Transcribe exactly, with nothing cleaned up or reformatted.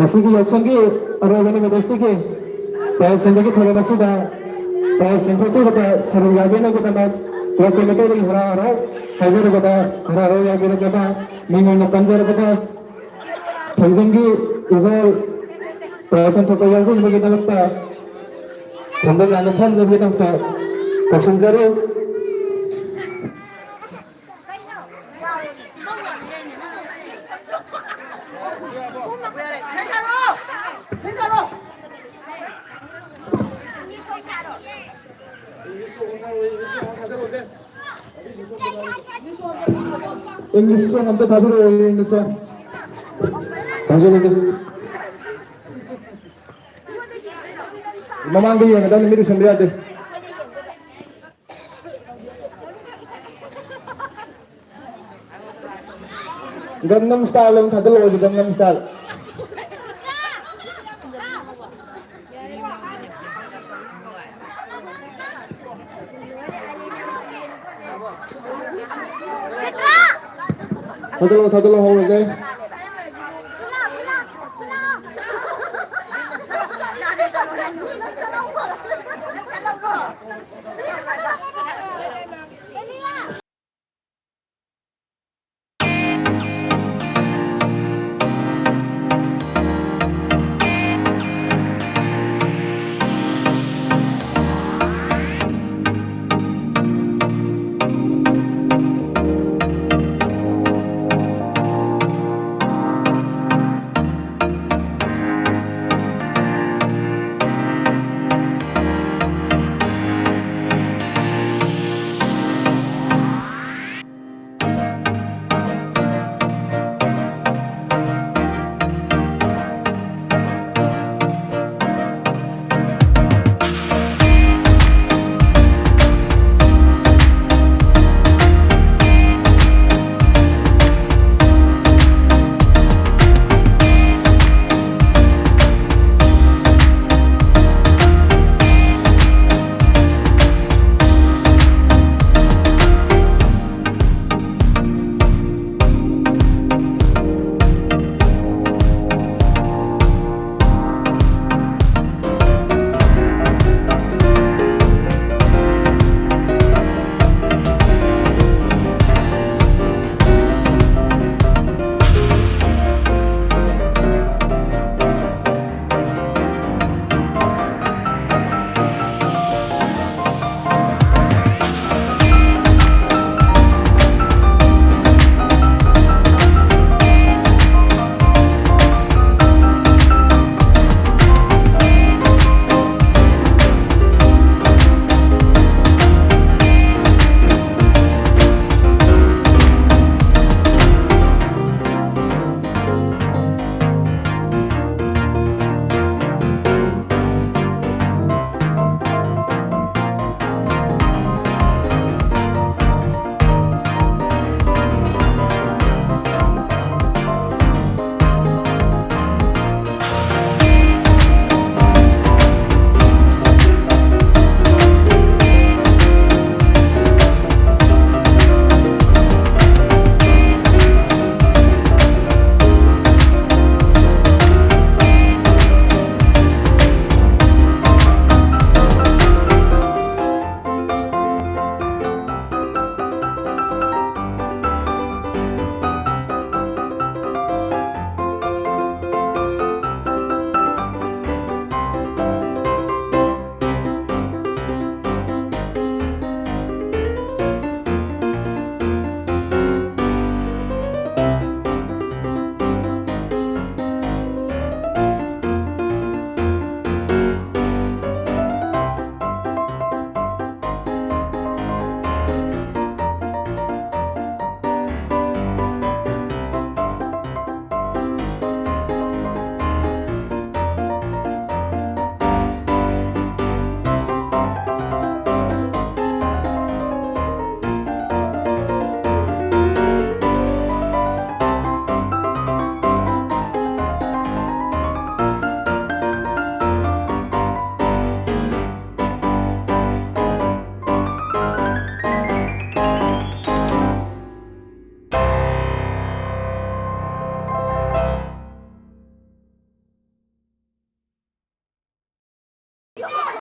ꯉꯁꯤꯒꯤ ꯌꯥꯎꯁꯪꯒꯤ ꯑꯔꯣꯏꯕ ꯅꯨꯃꯤꯠ ꯑꯁꯤꯒꯤ ꯄ꯭ꯔꯥꯏꯖ ꯁꯦꯟꯕꯒꯤ ꯊꯧꯔꯝ ꯑꯁꯤꯗ ꯄ꯭ꯔꯥꯏꯖ ꯆꯦꯟꯊꯣꯛꯄꯤꯕꯗ ꯁꯔꯨꯛ ꯌꯥꯕꯤꯅꯕꯒꯤꯗꯃꯛ ꯀ꯭ꯂꯕꯀꯤ ꯃꯥꯏꯀꯩꯗꯒꯤ ꯍꯔꯥꯎ ꯍꯔꯥꯎ ꯍꯥꯏꯖꯔꯕꯗ ꯍꯔꯥꯎ ꯍꯔꯥꯎ ꯌꯥꯕꯤꯔꯛꯄꯗ ꯃꯤꯡ ꯑꯣꯏꯅ ꯄꯟꯖꯔꯕꯗ ꯊꯥꯡꯖꯝꯒꯤ ꯏꯕꯣꯜ ꯄ꯭ꯔꯥꯏꯖ ꯆꯦꯟꯊꯣꯛꯄ ꯌꯥꯎꯕꯤꯅꯕꯒꯤꯗꯃꯛꯇ ꯊꯣꯡꯕ ꯃꯌꯥꯝꯗ ꯐꯝꯅꯕꯒꯤꯗꯃꯛꯇ ꯀꯧꯁꯤꯟꯖꯔꯤ꯫ ꯏꯪꯂꯤꯁ ꯁꯣꯡ ꯑꯝꯇ ꯊꯥꯕꯤꯔꯛꯑꯣ, ꯏꯪꯂꯤꯁ ꯁꯣꯡ꯫ ꯊꯥꯖꯜꯂꯁꯤ꯫ ꯃꯃꯥꯡꯗ ꯌꯦꯡꯒꯗꯕꯅꯤ, ꯃꯤꯠ ꯎꯏꯁꯟꯕ ꯌꯥꯗꯦ꯫ ꯒꯪꯅꯝ ꯁ꯭ꯇꯥꯏꯜ ꯑꯃ ꯊꯥꯖꯜꯂꯛꯑꯣꯁꯦ, ꯒꯪꯅꯝ ꯁ꯭ꯇꯥꯏꯜ꯫ ꯊꯥꯗꯣꯛꯑꯣ, ꯊꯥꯗꯣꯛꯑꯣ, ꯍꯧꯔꯒꯦ꯫